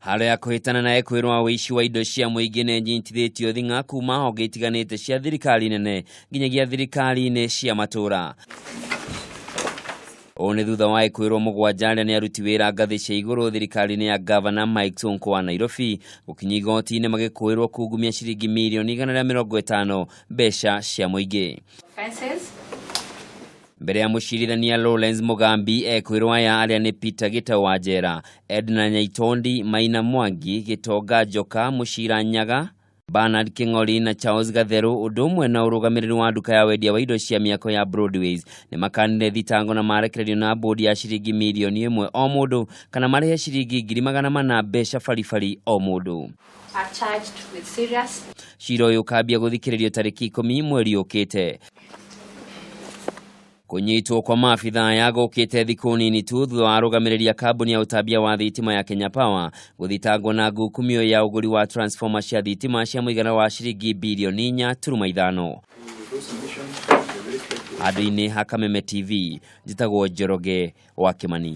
Haro ya kũhĩtana na ekwĩrwo wa ũici wa indo cia mũingĩ nĩ nyitithĩtio thing'a kuma honge itiganĩte cia thirikari nene nginyagia thirikari-inĩ cia matũra. Ũũ nĩ thutha wa ekwĩrwo mũgwanja arĩa nĩ aruti wĩra ngathĩ cia igũrũ thirikari-inĩ ya Gavana Mike Sonko wa Nairobi gũkinya igoti-inĩ magĩkũĩrwo kungumia ciringi mirioni 150 mbeca cia mũingĩ. Mbere ya mũcirithania Lawrence Mugambi ekwĩrwo aya arĩa nĩ Peter Gitau wa Njera, Edna Nyaitondi, Maina Mwangi, Gĩtonga Njoka, Mũcira Nyaga, Bernard Kĩng'ori na Charles Gatheru ũndũ ũmwe na ũrũgamĩrĩri wa nduka ya wendia wa indo cia mĩako ya Broadways nĩ makanire thitango na marekererio na mbũndi ya ciringi mirioni ĩmwe o mũndũ kana marĩhe ciringi 400,000 mbeca baribari o mũndũ. Are charged with serious Cira ũyũ ũkambia gũthikĩrĩrio tarĩki 10 mweri ũkĩte. Kũnyitwo kwa maabithaa aya gũkĩte thikũ nini tu thutha wa arũgamĩrĩri a kambuni ya ũtambia wa thitima ya Kenya Power gũthitangwo na ngukumio ya ũgũri wa transformer cia thitima cia mũigana wa ciringi birioni 4.5. Handũ-inĩ ha Kameme TV, njĩtagwo Njoroge wa Kĩmani.